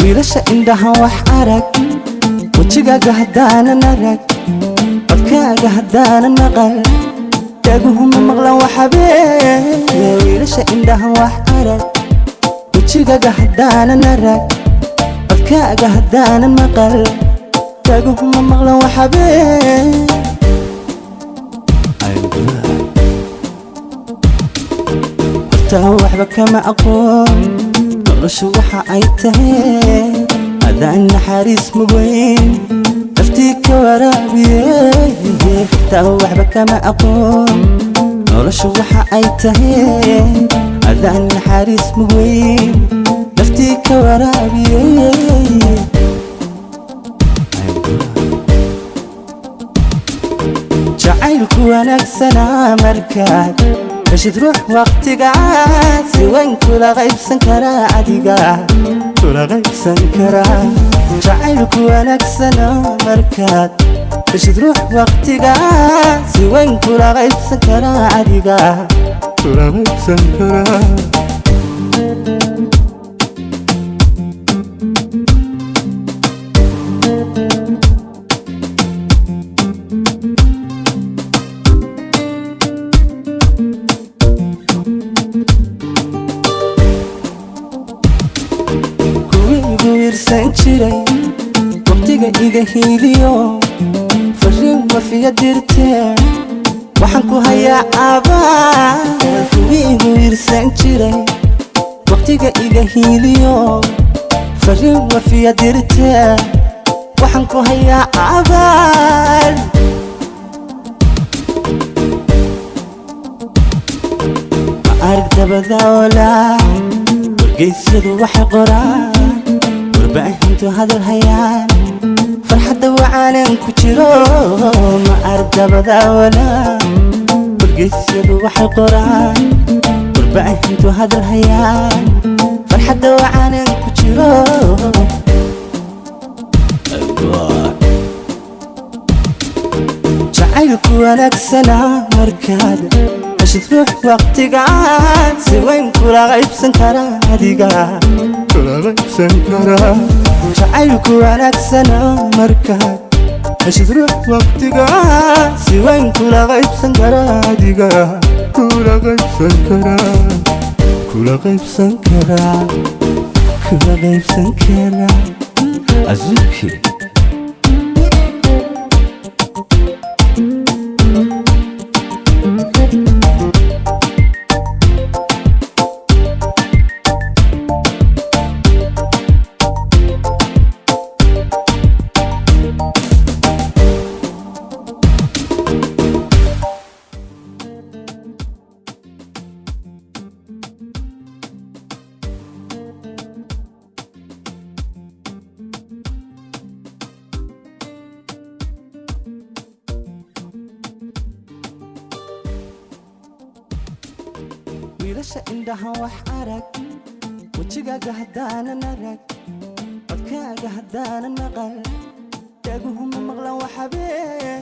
Wiilasha indhaha wax arag, wejigaaga haddaanan arag, codkaaga haddaanan maqal, dhaguhuma maqlan waxabee. Wiilasha indhaha wax arag, wejigaaga haddaanan arag, codkaaga haddaanan maqal, dhaguhuma maqlan waxabee. Horta waxba kama aqoon noloshu waxa ay tahay, adaan naxariis mugeyn naftii ka waraabiye. Horta waxba kama aqoon noloshu waxa ay tahay, adaan naxariis mugeyn naftii ka waraabiye. Jacaylku wanaagsanaa markaad heshid ruux waqtigaa si weyn kula qaybsan karaa, adiga kula qaybsan karaa. Jacaylku wanaagsanaa markaad heshid ruux waqtigaa si weyn kula qaybsan karaa, adiga kula qaybsan karaa. Kuwii igu wiirsan jiray waqtiga iga hiiliyo fariin wafiya dirtee, waxaan ku hayaa abaal. Kuwii igu wiirsan jiray waqtiga iga hiiliyo fariin wafiya dirtee, waxaan ku hayaa abaal. Ma arag dabada walaa wargeysyadu waxay qoraan, warbaahintu hadal hayaan, farxadda wacaanan ku jiro. Ma arag dabada walaa wargeysyadu waxay qoraan, warbaahintu hadal hayaan, farxadda wacaanan ku jiro. Jacaylku wanaagsanaa markaad heshid ruux waqtigaa si weyn kula qaybsan karaa, adiga kula qaybsan karaa. Jacaylku wanaagsanaa markaad heshid ruux waqtigaa si weyn kula qaybsan karaa, adiga kula qaybsan karaa, kula qaybsan karaa, kula qaybsan karaa. Azuki. Wiilasha indhaha wax arag, wejigaaga haddaanan arag, codkaaga haddaanan maqal, dhaguhuma maqlan waxabee.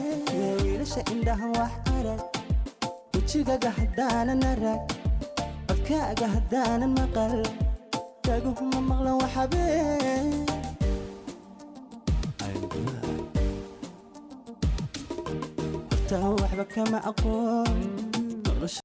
Wiilasha indhaha wax arag, wejigaaga haddaanan arag, codkaaga haddaanan maqal, dhaguhuma maqlan waxabee. Horta waxba kama aqoon nolosha.